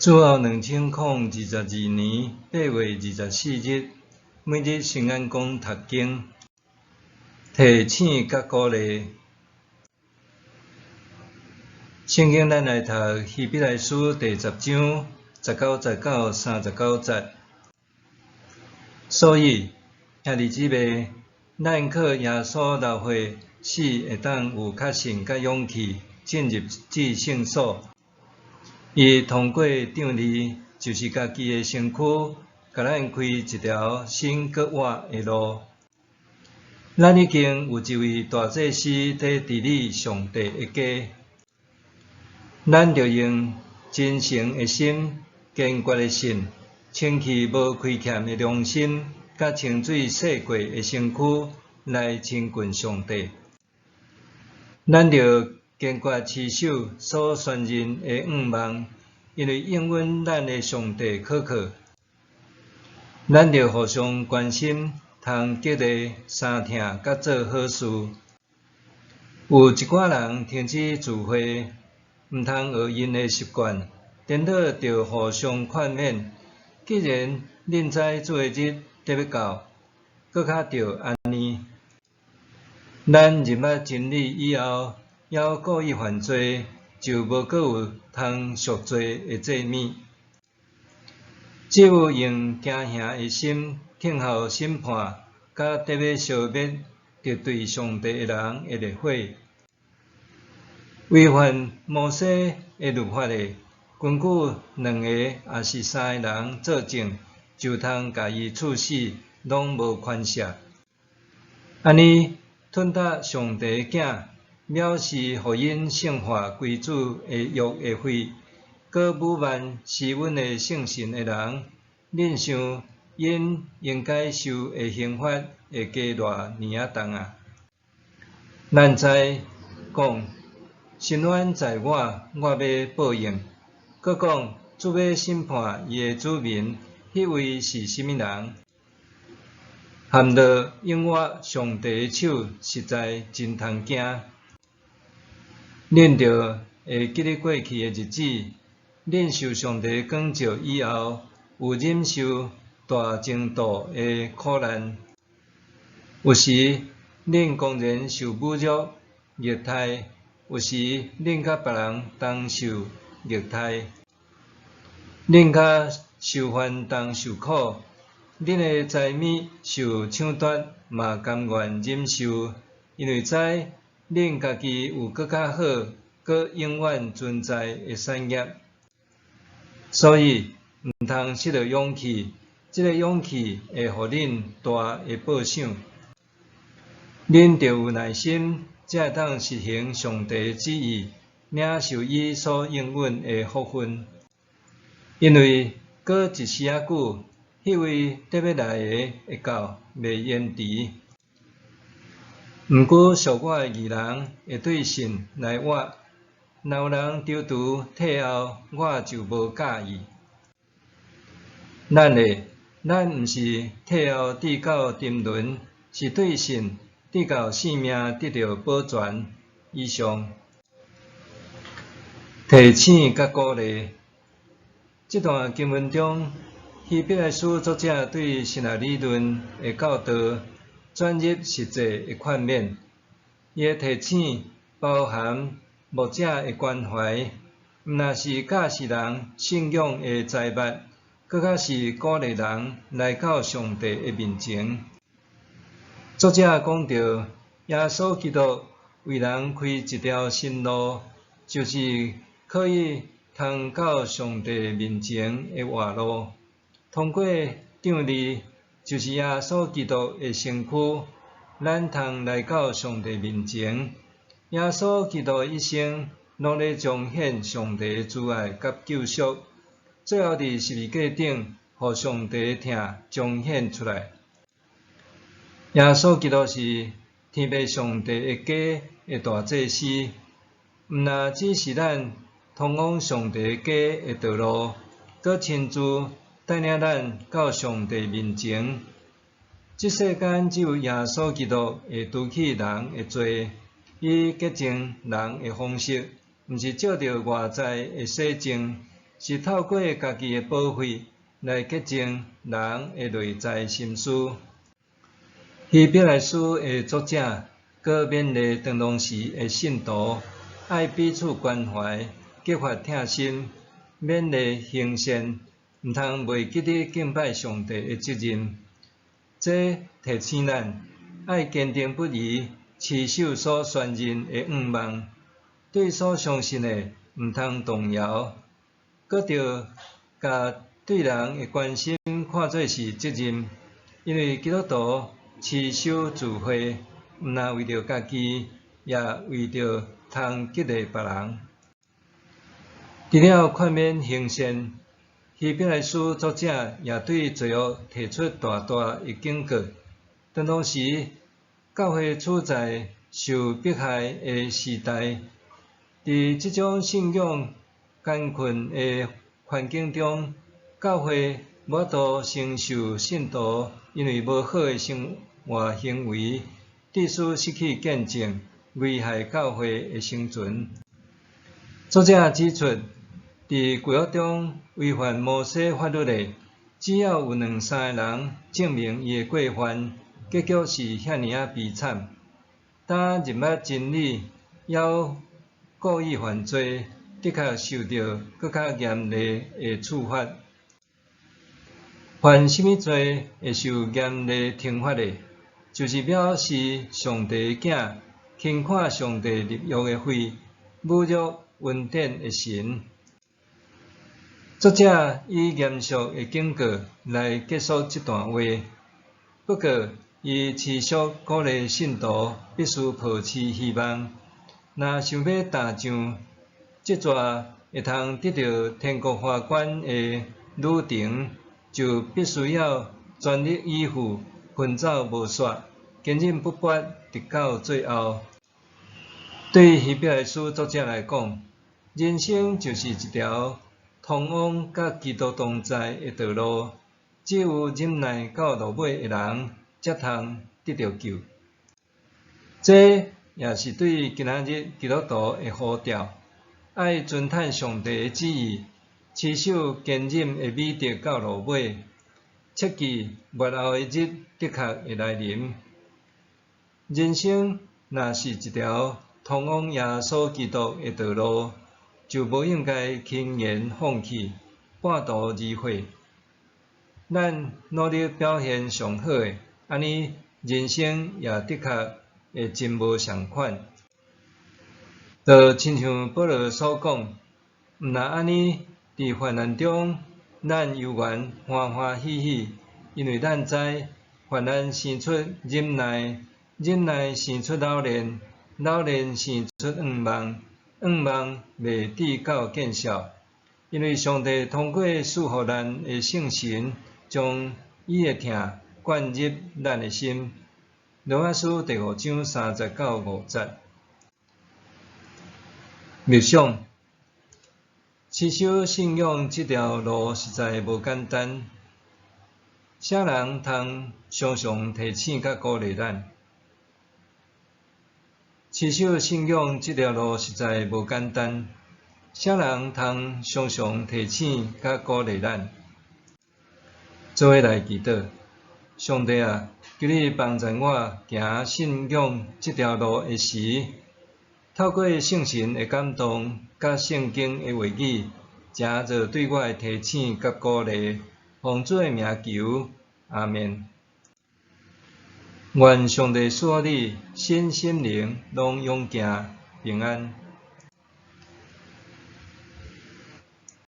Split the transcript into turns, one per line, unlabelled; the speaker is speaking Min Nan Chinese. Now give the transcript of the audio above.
主後2022年8月24日，每日聖言講讀經，提醒佮鼓勵。聖經咱來讀希伯來書第十章十九節到三十九節。所以，兄弟姊妹，咱靠耶穌流血，使會當有確信佮勇氣進入至聖所。伊通過帳籬，就是家己的身軀，共咱開一條新閣活的路。咱已經有一位大祭司佇治理上帝的家，咱著用真誠的心、堅決的信、清氣無虧欠的良心，佮清水洗過的身軀來親近上帝。咱著堅決持守所宣認的向望，因為應允咱的上帝可靠。咱著互相關心，通激勵、相疼佮做好事。有一寡人停止聚會，毋通學𪜶的習慣，顛倒著互相勸勉。既然恁知主的日得欲到，閣較著按呢。咱認捌真理以後，猶故意犯罪，就無閣有通贖罪的祭物，只有用驚嚇的心等候審判，佮得欲燒滅敵對上帝的人的烈火。違反摩西的律法的，根據兩个抑是三个人做證，就通共伊處死，攏無寬赦。按呢，吞答上帝的囝，藐視予𪜶聖化歸主的約的血，閣侮慢施恩的聖神的人，恁想𪜶應該受的刑罰會加偌爾仔重啊？咱知講伸冤在我，我欲報應。閣講主欲審判伊的子民，彼位是啥物人？陷落永活上帝的手，實在真通驚。恁著會記得過去的日子，恁受上帝光照以後，有忍受大程度的苦難。有時恁公然受侮辱、虐待；有時恁佮別人同受虐待，恁佮受煩同受苦，恁的財物受搶奪，嘛甘願忍受，因為知恁家己有閣較好、閣永遠存在的產業。所以，毋通失落勇氣，這个勇氣會予恁大的報賞。恁著有耐心，才會當實行上帝的旨意，領受伊所應允的福分。因為閣一時仔久，彼位得欲來的會到，袂延遲。毋過屬我的義人會對信來活，若有人踌躇退後，我就無佮意。咱的，咱毋是退後至到沉淪，是對信直到性命得著保全。以上。提醒佮鼓勵。這段經文中，希伯來書作者對神學理論的教導轉入實際的勸勉。伊的提醒包含牧者的關懷，毋但是教示人信仰的財物，閣較是鼓勵人來到上帝的面前。作者講著，耶穌基督為人開一條新路，就是可以通到上帝面前的活路。通過帳籬，就是耶穌基督的身軀，咱通來到上帝面前。耶穌基督一生攏咧彰顯上帝的慈愛佮救贖，最後佇十字架頂，予上帝的疼彰顯出來。耶穌基督是天父上帝的家的大祭司，毋但指示咱通往上帝家的道路，閣親自帶領咱到上帝面前。這世間只有耶穌基督會除去人的罪，以潔淨人的方式，毋是藉著外在的洗淨，是透過家己的寶血來潔淨人的內在心思。希伯來書的作者閣勉勵當當時的信徒，愛彼此關懷，激發疼心，勉勵行善，毋通袂記得敬拜上帝的責任。這提醒咱，愛堅定不移，持守所宣認的向望，對所相信的毋通動搖，閣著共對人的關心看做是責任，因為基督徒持守聚會，毋但為著家己，也為著通激勵別人。除了勸勉行善，希伯來書作者也對罪惡提出大大的警告。當當時教會處在受迫害的時代，佇這種信仰艱困的環境中，教會無法度承受信徒因為無好的生活行為，致使失去見證，危害教會的生存。作者指出，佇舊約中違反摩西法律的，只要有兩三個人證明伊的過犯，結局是遐爾仔悲慘。但認捌真理，猶故意犯罪，的確受著閣較嚴厲的處罰。犯啥物罪會受嚴厲懲罰的，就是藐視上帝的囝，輕看上帝立約的血，侮辱恩典的神。作者以嚴肅的警告來結束這段話。不過，伊持續鼓勵信徒必須抱持希望。若想欲踏上這逝會通得著天國華冠的旅程，就必須要全力以赴，奔走無煞，堅忍不拔，直到最後。對希伯來書作者來講，人生就是一條通往佮基督同在的道路，只有忍耐到落尾的人，才通得著救。這也是對今仔日基督徒的呼召，愛遵趁上帝的旨意，持守堅忍的美德到落尾，切記末後的日的確會來臨。人生若是一條通往耶穌基督的道路，就無應該輕言放棄，半途而廢。咱努力表現上好的，按呢人生也的確會真無仝款。就親像保羅所講，毋但按呢，佇患難中，咱猶原歡歡喜喜，因為咱知患難生出忍耐，忍耐生出老練，老練生出向望，向望袂至到見笑。因為上帝通過賜予咱的聖神，將伊的疼灌入咱的心。羅馬書第五章三節到五節。默想，持守信仰這條路實在無簡單。啥人通常常提醒佮鼓勵咱？持守信仰這條路實在無簡單。啥人通常常提醒佮鼓勵咱？做伙來祈禱，上帝啊，求你幫助我行信仰這條路的時，透過聖神的感動，佮聖經的話語，成做對我的提醒佮鼓勵。奉主的名求，阿們。願上帝賜予你身心靈攏勇健平安。